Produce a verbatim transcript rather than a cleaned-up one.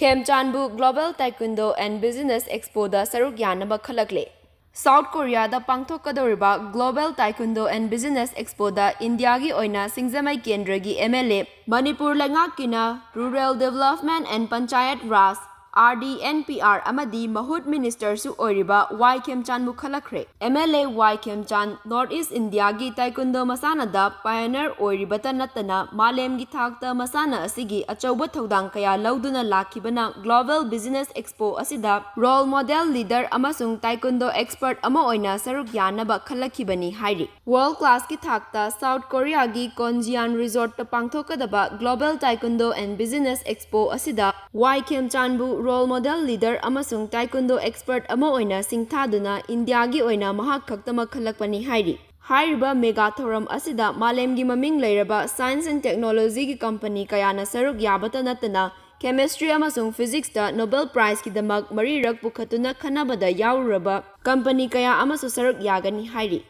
ꯈꯦꯝꯆꯥꯟꯕꯨ Global Taekwondo and Business Expoꯗ ꯁꯔꯨꯛ ꯌꯥꯅꯕ ꯈꯜꯂꯛꯂꯦ꯫ ꯁꯥꯎꯠ ꯀꯣꯔꯤꯌꯥꯗ ꯄꯥꯡꯊꯣꯛꯀꯗꯧꯔꯤꯕ Global Taekwondo and Business Expoꯗ ꯏꯟꯗꯤꯌꯥꯒꯤ ꯑꯣꯏꯅ ꯁꯤꯡꯖꯃꯩ ꯀꯦꯟꯗ꯭ꯔꯒꯤ MLA, Manipur ꯂꯩꯉꯥꯛꯀꯤꯅ Rural Development and Panchayat Raj, RDNPR ꯑꯃꯗꯤ ꯃꯍꯨꯠ ꯃꯤꯅꯤꯁꯇꯔꯁꯨ ꯑꯣꯏꯔꯤꯕ ꯋꯥꯏ ꯈꯦꯝꯆꯥꯟꯕꯨ ꯈꯜꯂꯛꯈ꯭ꯔꯦ꯫ MLA ꯋꯥꯏ ꯈꯦꯝꯆꯥꯟ North East ꯏꯟꯗꯤꯌꯥꯒꯤ Taekwondo ꯃꯁꯥꯟꯅꯗ pioneer ꯑꯣꯏꯔꯤꯕꯇ ꯅꯠꯇꯅ ꯃꯥꯂꯦꯝꯒꯤ ꯊꯥꯛꯇ ꯃꯁꯥꯟꯅ ꯑꯁꯤꯒꯤ ꯑꯆꯧꯕ ꯊꯧꯗꯥꯡ ꯀꯌꯥ ꯂꯧꯗꯨꯅ ꯂꯥꯛꯈꯤꯕꯅ Global Business Expo ꯑꯁꯤꯗ role model leader ꯑꯃꯁꯨꯡ Taekwondo expert ꯑꯃ ꯑꯣꯏꯅ ꯁꯔꯨꯛ ꯌꯥꯅꯕ ꯈꯜꯂꯛꯈꯤꯕꯅꯤ ꯍꯥꯏꯔꯤ꯫ World classꯀꯤ ꯊꯥꯛꯇ ꯁꯥꯎꯠ ꯀꯣꯔꯤꯌꯥꯒꯤ ꯀꯣꯟꯖꯤꯌꯥꯟ ꯔꯤꯖꯣꯔꯠꯇ ꯄꯥꯡꯊꯣꯛꯀꯗꯕ Global Taekwondo and Business Expo ꯑꯁꯤꯗ ꯋꯥꯏ ꯈꯦꯝꯆꯥꯟꯕꯨ role model leader ꯑꯃꯁꯨꯡ Taekwondo expert ꯑꯃ ꯑꯣꯏꯅ ꯁꯤꯡꯊꯥꯗꯨꯅ ꯏꯟꯗꯤꯌꯥꯒꯤ ꯑꯣꯏꯅ ꯃꯍꯥꯛ ꯈꯛꯇꯃꯛ ꯈꯜꯂꯛꯄꯅꯤ ꯍꯥꯏꯔꯤ꯫ ꯍꯥꯏꯔꯤꯕ mega ꯊꯧꯔꯝ ꯑꯁꯤꯗ ꯃꯥꯂꯦꯝꯒꯤ ꯃꯃꯤꯡ ꯂꯩꯔꯕ science and technologyꯒꯤ company ꯀꯌꯥꯅ ꯁꯔꯨꯛ ꯌꯥꯕꯇ ꯅꯠꯇꯅ chemistry ꯑꯃꯁꯨꯡ physicsꯇ Nobel Prizeꯀꯤꯗꯃꯛ ꯃꯔꯤꯔꯛ ꯄꯨꯈꯠꯇꯨꯅ ꯈꯟꯅꯕꯗ ꯌꯥꯎꯔꯨꯔꯕ company ꯀꯌꯥ ꯑꯃꯁꯨ ꯁꯔꯨꯛ ꯌꯥꯒꯅꯤ ꯍꯥꯏꯔꯤ꯫